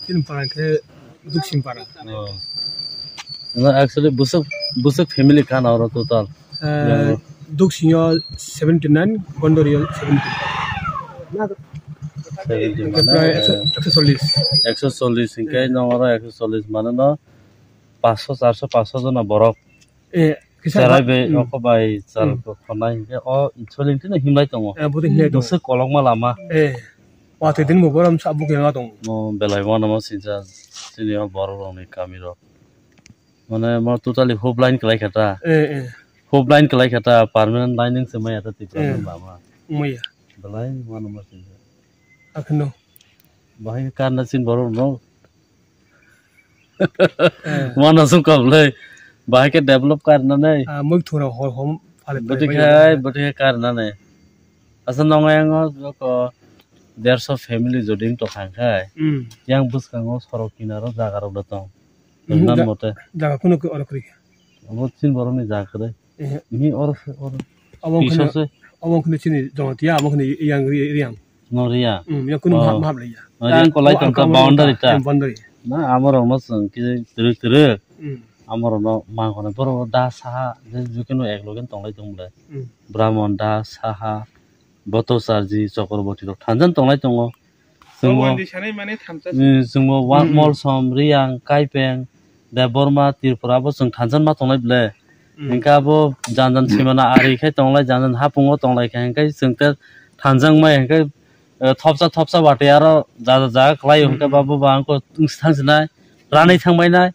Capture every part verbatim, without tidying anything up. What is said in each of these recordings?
Chini para khe Duksin para. Oh. No, actually, busuk, busuk family kha na oro total. Eh, Yang Duksingo seventy nine, Gondorio seventy. Seventy Prai mane, ekso, eh, ekso chollis. Ekso chollis hingke nong oro ekso chollis mane no paanch sho, char sho, paanch sho jona borok. Eh, kisa cherai ba-, bai, hmm, oko bai, chal, hmm, khonai hingke o insulin tino himlai tongo. Eh, bote himlai tongo. Busuk kolokma lama. Eh, watwi din bo borom sa bukhe ma tongo. No, belai wanama sincha, chini o borok rokni kami rok. Mane mo totally hub line kwlai kha ta. Eh, eh. Hub line kwlai kha ta, permanent line wng se maya ta twi, eh, permanent lama. Maya. Belai wanama sincha. Akheno. Bahai karna sin borok no. Eh. Wanasung kablai. Bahai ke develop karna nai. Ah, mui thura hor hom phale phale. Bwtwi khai, bwtwi khai karna nai. Asa nongo yango joko derso family joding to khang khai. Hmm. Yang bwskango sorok kinaro jaga rok da tong. Hmm, tongna ja-, mote. Jaga kuno ke oro kri. Abo chin borok ni jaga kre. Eh. Ni oro, oro. Abo wngkheno, piso se. Abo wngkheno chini Jamatia, abo wngkheno yang ri-, riang. No riang. Hmm, yang kuno, oh, mahap, mahap le ya. No riang kolai tong ta boundary ta. Boundary. Na, amorok no chwng khe twrwk twrwk. Hmm. Amorok no mangkone borok da saha, je jukeno ek loge tonglai tong bwle. Hmm. Brahmon da saha, Boto Charji, Chakraborty rok thanjan tonglai tongo. Chwngbo, Bhagwan di sanai mane thamsa se. Mm, chwngbo wa-, mm, mm, Molsom, Riyang, Kaipeng, Debbarma, Tripura bo chwng thansa ma tonglai ble. Mm. Hingke abo jan jan simana ari khai tonglai, jan jan hapungo tonglai khe hingke chwng te thansa wngmai hingke, eh, thopsa thopsa watwi aro jaga jaga khlai o hingke, mm, mm, babo ba angkor thang sinai, ranai thangbai nai,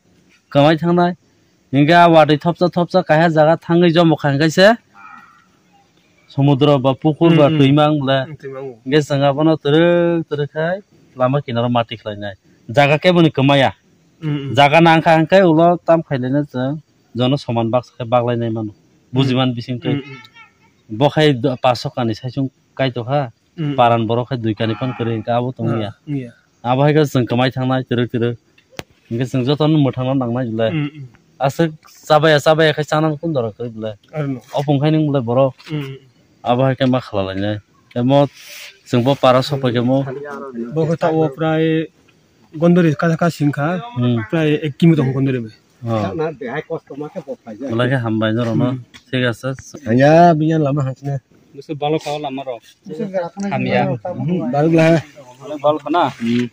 kwmai thangnai. Hingke a watwi thopsa thopsa kaisa jaga thangwi jomo kha hingke se somudro ba pukur ba, mm, mm, twima wng bole. Mm, twima wng. Hingke chwng abono twrwk twrwk khai lama kinaro mati khlainai. Jaga keboni kwmaya. Mm, mm. Jaga nangkha hingke ulo tam khailaina chwng jono soman baksa khe baklainai mano. Bujiman, mm, bisingtwi. Mm, mm. Bo khai do-, paso kani saichung kaitokha. Mm. Paran borok khai dui kani phano kwrwi hingke abo tongya. Ah, wngya. Abo hai khe chwng kwmai thangnai twrwk twrwk. Hingke chwng jotono mwthangna nangnai belai. Mm, mm. Aswk chabaya chabaya khai chana kundoro kwrwi belai. Arno. Opung khai nwng belai borok. Mm, mm. Abo hai khe ma khlalainai. Tei mo chwng bo para sok pai khe mo. Bo khe tabuk prai Gondori kasa kasa singkha, hmm, prai ek kimi tong Gondori bai. Oh. Belai khe hambai norokno. Hmm. Thik ase. Hanya biyan lama hangsne. Bwswk balo kao lama rok. Hamya. Hmm, balo la. Balo khana. Hmm.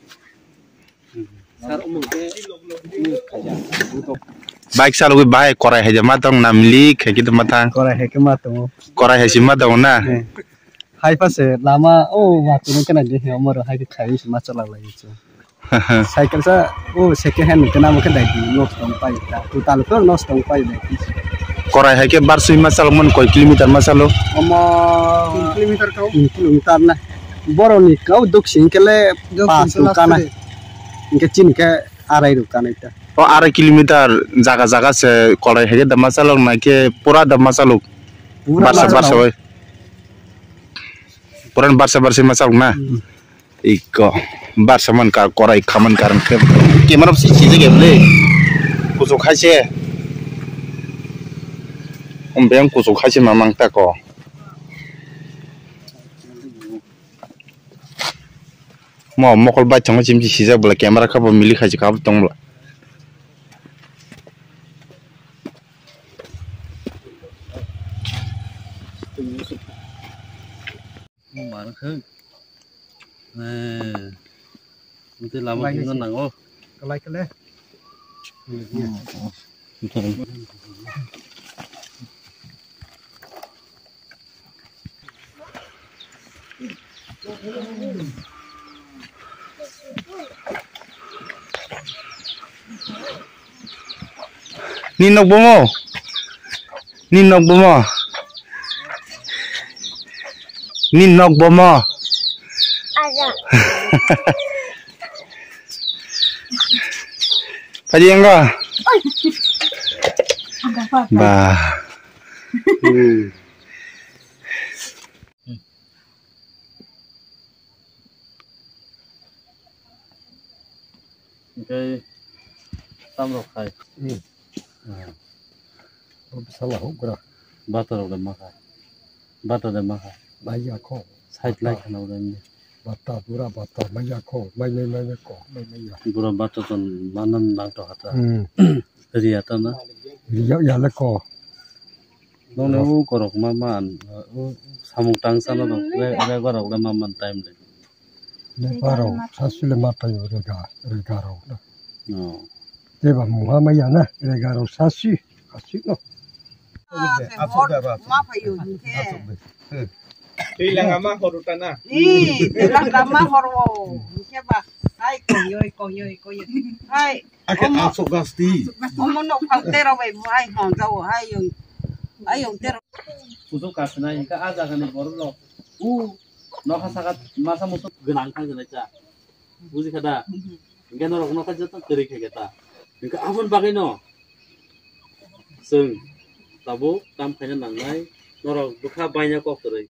Bike salogwi bahai korai hai ma tong namli khe khe ma tang. Korai hai khe ma tongo. Korai hai si ma tongo na. Hmm. Hai pha se lama o watwi no kena je he omor hai khe khai se ma chala lai se. Cycle sa o second hand kena mo khe dai di, nosto tong pai ta. Total khe nosto tong pai dai. Korai hai khe bar sui ma chalok man koi kilometer ma chalok? Omo tin kilometer kau. Tin kilometer na. Borok ni kau duk sing khe le duk sing paanch khe ruk last kana. Khe. Hingke chini khe arai ruk kana ita. O arai kilometer jaga jaga se korai hai khe da ma chalok na khe pura da ma chalok? Pura barsa ma barsa chalok. Bai. Pura barsa barsa ma chalok na? Hmm. Iko, barsa man kar korai khaman karan khe camera si sijak ya le. Kuchuk hai se. Om beng kuchuk hai se mamang ta ko. Mo mokol bai tongo chimchi sijak bwla camera kha bo mili khai se kha bo tong bwla. Mo mar khe. Eh. Mute lama khingo nango. Kalai kale. Ni nok bomo? Ni nok bomo? Ni nok bomo? Aja. Padi enga? Oi. Ba. Hmm. Hingke tamrok khai. Hmm. Ah. O bwsala huk gra. Bata rok de ma kha. Bata de ma kha. Bai ya kho. Side lai khana ura ni. Bata, bura bata, maya ko, mai mai mai mai ko, mai mai ya. Bura bata ton manan nang to hata. Hmm. Riya ta na. Riya ya le ko. Nong ne u korok ma man, u samung tang sana rok le, le korok le ma man time le. Le baro, sasile mata yo rega, rega rok na. Oh. Teba muha maya na, rega rok sasi, sasi no. Ah, asok be, asok. Ma phayo hingke. Asok be. Hmm. Twi langa ma horu ta na. Ni, twi langa ma horu. Hingke ba. Hai, koyoi, koyoi, koyoi. Hai. Ake omo, asok gasti. Omo no phang tero bai, hai, hon, jao, hai, yung. Hai, yung tero. Pusu kasna, hingke a jaga ni borok rok. U, nokha saka, masa musu gwnang thang gwnai cha. Buji kha da? Hingke norok nokha joto kwrwi kha khe ta. Hingke aboni bagwi no. Chwng tabuk kam khaina nangnai. Norok bwkha baina kok kwrwi.